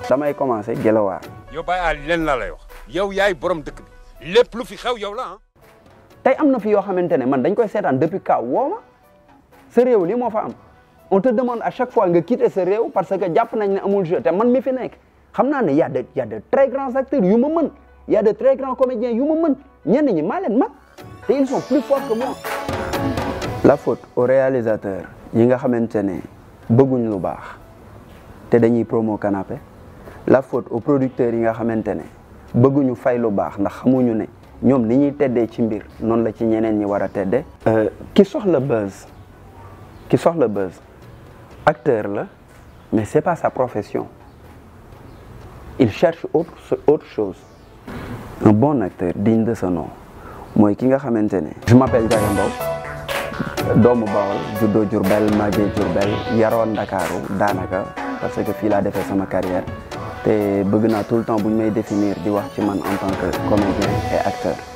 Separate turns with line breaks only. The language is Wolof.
damay commencé gelawaar.
yow Baye Ali leen laa lay wax yow yaay borom dëkk bi lépp lu fi xew yow la ah.
tey am na fi yoo xamante ne man dañ koy seetaan depuis kaw woo ma sa réew li moo fa am on te demande à chaque fois nga quitter sa réew parce que jàpp nañ ne amul jeu te man mi fi nekk xam naa ne y a de très grands acteurs yu ma mën y a de très grands comédiens yu ma mën ñenn ñi maa leen mag te ils sont plus forts que moi. la faute aux réalisateurs yi nga xamante ne bëgguñ lu baax te dañuy promo canapé la faute aux producteurs yi nga xamante ne bëgguñu fay lu baax ndax xamuñu ne ñoom ni ñuy teddee ci mbir noonu la ci ñeneen ñi war a teddee. ki soxla buzz acteur là, mais c'est pas sa profession. Il cherche autre chose. Un bon acteur digne de ce nom. Moi ki nga xamantene. Je m'appelle Diaga Mbow. Doomu Bawol, juddoo Diourbel, màggee Diourbel, yaroon Ndakaaru daanaka parce que fii laa defee sama carrière te bëgg naa tout le temps bu ñu may définir di wax ci man en tant que comédien et acteur.